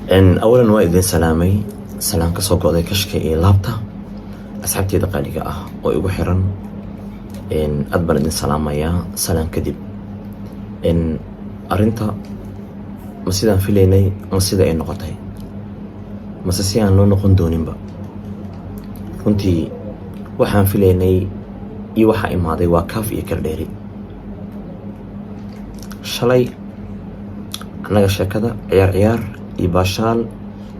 Awalan waa idin salaamay, salaan ka soo go'day kashka iyo laabta. Asxaabteyda qaaliga ah oo igu xiran, aad baan idin salaamayaa. Salaan kadib, arrinta ma sidaan filaynay, ma sida ay noqotay, mase si aan loo noqon dooninba? Runtii waxaan filaynay iyo waxaa imaaday waa kaaf iyo kala dheeri. Shalay annaga sheekada ciyaar ciyaar iyo baashaal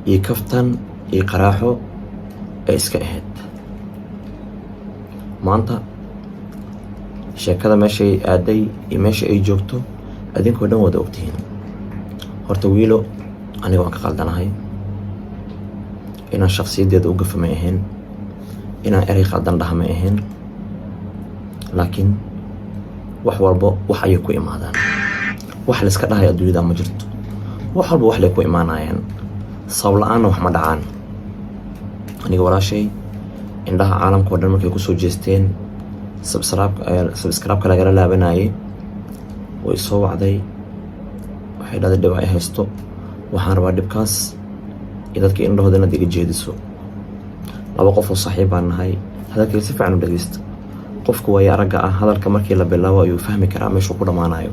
iyo kaftan iyo qaraaxo ay iska ahayd. Maanta sheekada meeshay aaday iyo meesha ay joogto adinkoo dhan wada ogtihiin. Horta Wiilo, aniga waan ka qaldanahay. Inaan shaksiyaddeeda u gafa may ahayn, inaan erey qaldan dhaha may ahayn, laakiin wax walbo wax ayay ku imaadaan. Wax layska dhahayo adduunyada ma jirto. Wax walba wax lay ku imaanayaan, sabab la-aanna wax ma dhacaan. Aniga walaashay, indhaha caalamka o dhan markay kusoo jeesteen, subscribe-ka lagala laabanayay, way soo wacday. Waxay dhahday, "Dhib ay haysto, waxaan rabaa dhibkaas iyo dadka indhahooda inaad iga jeediso." Laba qof oo saaxiib baan nahay. Hadalkayga si fiican u dhegeysta. Qofku waayo aragga ah, hadalka markii la bilaabo ayuu fahmi karaa meeshuu ku dhammaanayo.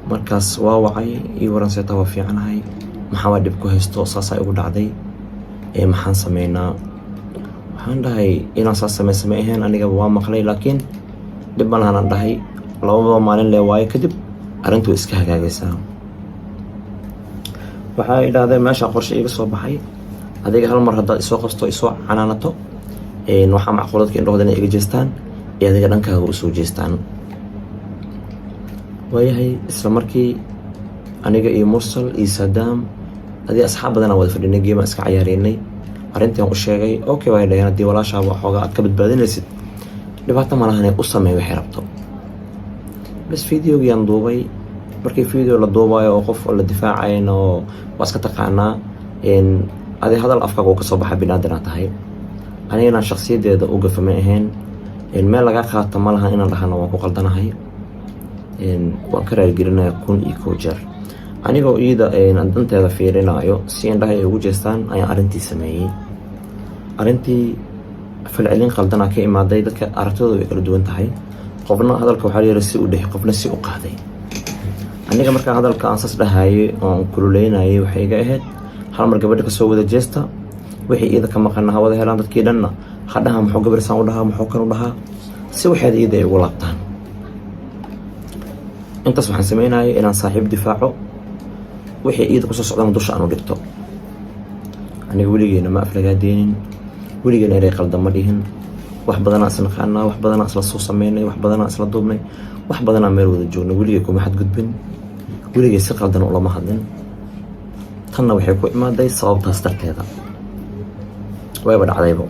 Markaas waa wacay: "Ii waran, seeta?" "Waa fiicanahay." "Maxaa waa dhib ku haysto?" "Saasaa igu dhacday, ee maxaan sameynaa?" Waxaan dhahay, "Inaan saas sameysa ma ahayn, anigaba waa maqlay, laakiin dhib ma lahan," aan dhahay. "Lababa maalin lee waayo, kadib arrintu way iska hagaagaysaa." Waxay idhahdeen, "Meesha qorshe iiga soo baxay. Adiga hal mar haddaad isoo qabsto, isoo canaanato, waxaa macquul dadka indhahooda inay iga jeestaan iyo adiga dhankaaga usoo jeestaan." Waayahay. Isla markii aniga iyo Mursal iyo Saadaam adii asxaab badan aan wada fadhinay, game aan iska cayaareynay, arrintii aan u sheegay. "Okay," way dhaheen, "haddii walaashaaba xoogaa aad ka badbaadinaysid, dhibaato ma lahan, u sameey waxay rabto." Bas, videogii aan duubay. Markii video la duubayo oo qof la difaacayna oo waa iska taqaanaa, adi hadal afkaaga uu kasoo baxa, binaadan aa tahay. Anigana shaksiyadeeda u gafa ma ahayn. Meel laga qaato ma lahan inaan dhahano waan ku qaldanahay, waan ka raaligelinaya 1001 jeer. Anigoo iyada danteeda fiirinayo si indhaha ay ugu jeestaan ayaan arrintii sameeyey. Arrintii falcelin qaldanaa ka imaaday. Dadka aragtidooda way kala duwan tahay. Qofna hadalka waxaa la si u dheh, qofna si u qaaday. Aniga markaa hadalka aan sas dhahayay oon kululeynayay, waxay iga ahayd hal mar gabadha kasoo wada jeesta, wixii iyada ka maqana ha wada helaan, dadkii dhanna ha dhaha, "Muxuu gabar saan u dhahaa? Muxuu kan u dhahaa?" si waxeeda iyada ay ugu laabtaan. Intaas waxaan sameynayay inaan saaxiib difaaco, wixii iyada kusoo socdana dusha aan u dhigto. Aniga weligeena ma aflagaadeynin, weligeena erey qaldan ma dhihin. Wax badanaa isla naqaanaa, wax badanaa isla soo sameynay, wax badanaa isla duubnay, wax badanaa meel wada joognay. Weligay kuma xadgudbin, weligay si qaldan ulama hadlin. Tanna waxay ku imaaday sababtaas darteeda. Wayba dhacdaybo.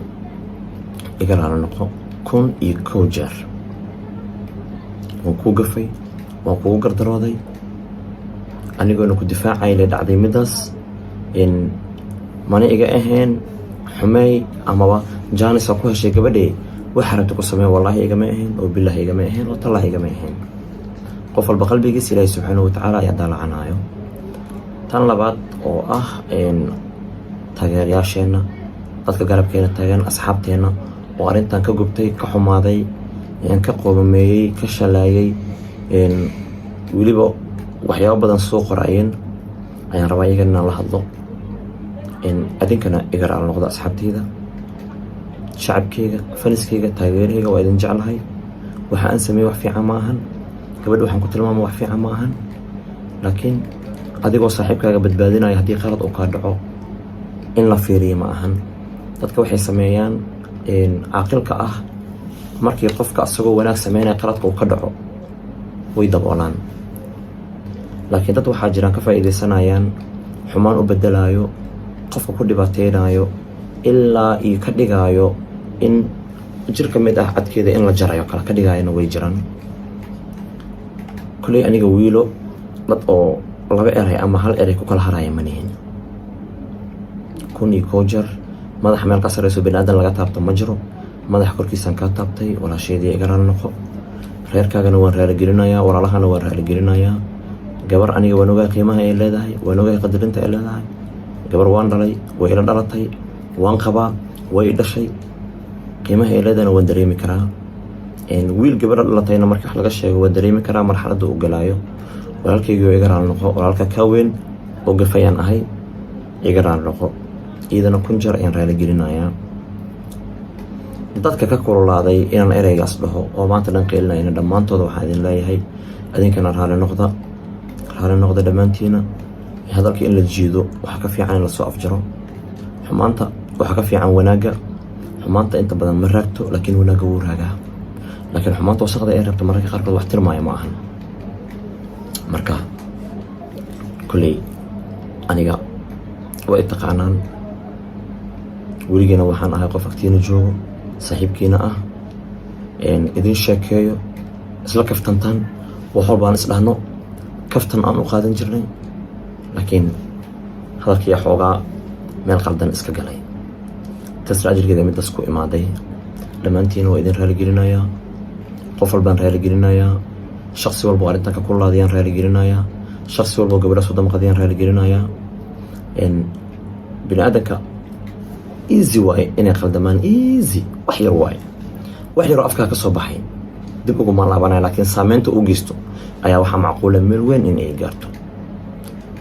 Iga raali noqo 1001 jeer. Waan kuu gafay, waan kugu gardarooday. Anigoona ku difaacay lay dhacday midaas. Mana iga ahayn xumeey amaba jaanisa ku heshay gabadhee, waxa rabta ku samey. Wallaahi igama ahayn, oo bilaahi igama ahayn, oo tallaahi igama ahayn. Qof walba qalbigiisa Ilaahi subxaanahu watacaala ayaa daalacanayo. Tan labaad oo ah taageerayaasheenna, dadka garabkeena taagan, asxaabteenna oo arrintan ka gubtay, ka xumaaday, ka qoobameeyey, ka shalaayay, weliba waxyaabo badan soo qoraayeen, ayaan rabaa iyagana inaan la hadlo. Adinkana iga raali noqdo, asxaabteyda, shacabkeyga, fans-keyga, taageeraheyga. Waa idin jeclahay. Waxa aan sameeyey wax fiican ma ahan. Gabadha waxaan ku tilmaama wax fiican ma ahan, laakiin adigoo saaxiibkaaga badbaadinaya haddii qalad uu kaa dhaco, in la fiiriyo ma ahan. Dadka waxay sameeyaan caaqilka ah, markii qofka asagoo wanaag sameynaya qaladka uu ka dhaco, way daboolaan, laakiin dad waxaa jiraan ka faa'iidaysanayaan, xumaan u bedelaayo, qofka ku dhibaateynayo, ilaa iyo ka dhigaayo in jir ka mid ah cadkeeda in la jarayo kale ka dhigaayona way jiraan. Kolley aniga Wiilo dad oo laba eray ama hal eray ku kala haraya ma nihin. 1001 jeer, madaxa meel ka sareyso bani aadan laga taabto ma jiro. Madaxa korkiisaan kaa taabtay, walaasheedii. Iga raali noqo. Reerkaagana waan raaligelinayaa, walaalahana waan raaligelinayaa. Gabar aniga waan ogahay qiimaha ay leedahay, waan ogahay qadarinta ay leedahay. Gabar waan dhalay, way ila dhalatay, waan qabaa, way i dhashay. Qiimaha ay leedahayna waan dareemi karaa. Wiil gabadha dhalatayna marka wax laga sheego waan dareemi karaa marxaladda uu galaayo. Walaalkaygii iga raali noqo, walaalka ka weyn oo gafayaan ahay, iga raali noqo. Iyadana 1000 jeer ayaan raaligelinayaa. Dadka ka kululaaday inaan ereygaas dhaho oo maanta dhan qeylinayna, dhammaantooda waxaan idin leeyahay, adinkana raali noqda, raali noqda dhammaantiina. Hadalka in la jiido waxaa ka fiican in lasoo afjaro. Xumaanta waxaa ka fiican wanaagga. Xumaanta inta badan ma raagto, laakiin wanaagga wuu raagaa. Laakiin xumaanta wasaqda ay rabto mararka qaarkood wax tirmaayo ma ahan. Marka kolley aniga waa i taqaanaan, weligiina waxaan ahay qof agtiina joogo, saaxiibkiina ah, idin sheekeeyo, isla kaftantaan, wax walbaan isdhahno, kaftan aan u qaadan jirnay. Laakiin hadalkii xoogaa meel qaldan iska galay, tasra ajirkeeda midaas ku imaaday. Dhammaantiina waa idin raaligelinayaa, qof walbaan raaligelinayaa, shaksi walba oo arrintan ka kululaadayaan raaligelinayaa, shaksi walba oo gabadhaas wadamaqadayaan raaligelinayaa. Bini aadanka easy waaye inay qaldamaan, easy. Wax yar waaye, wax yaroo afkaa ka soo baxay dib uguma laabanaya, laakiin saameynta uu geysto ayaa waxaa macquula meel weyn in ay gaarto.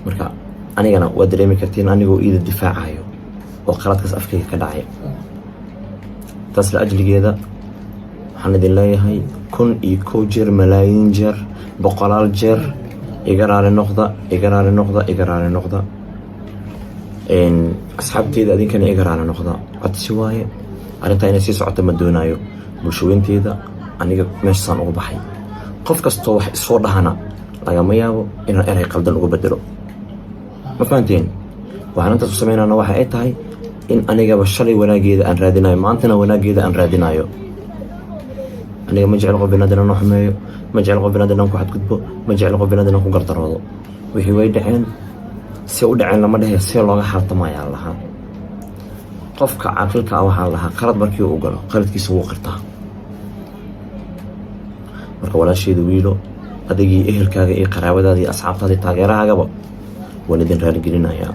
Marka anigana waa dareemi kartiin anigoo iida difaacayo oo qaladkaas afkayga ka dhacay. Taas la ajligeeda waxaan idin leeyahay 1001 jeer, malaayiin jeer, boqolaal jeer iga raali noqda, iga raali noqda, iga raali noqda. Asxaabteeda, adinkana iga raali noqda. Codsi waaye, arrintaa inay sii socoto ma doonayo. Bulshaweynteeda, aniga meeshasaan ugu baxay. Qof kastoo wax isoo dhahana lagama yaabo inaan erey qaldan ugu bedelo. Ma fahanteen? Waxaan intaas u sameynana waxa ay tahay in anigaba shalay wanaageeda aan raadinayo, maantana wanaageeda aan raadinayo. Aniga ma jecel qof binaadan inaan xumeeyo, ma jecel qof binaadan inaan ku xadgudbo, ma jecel qof binaadan inaan ku gardaroodo. Wixii way dhaceen, si u dhaceen lama dhehe, see looga xaaltamayaa lahaa. Qofka caaqilka ah waxaa lahaa, qalad markii uu galo qaladkiisa wuu qirtaa. Marka walaasheeda Wiilo, adigii, ehelkaaga iyo qaraabadaada iyo asxaabtaada iyo taageerahaagaba waan idin raaligelinayaa.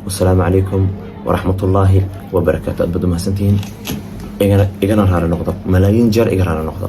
Wasalaamu calaykum waraxmatullaahi wabarakaatu. Aad baad umahadsantihiin. Igana raali noqda, malaayiin jeer iga raali noqda.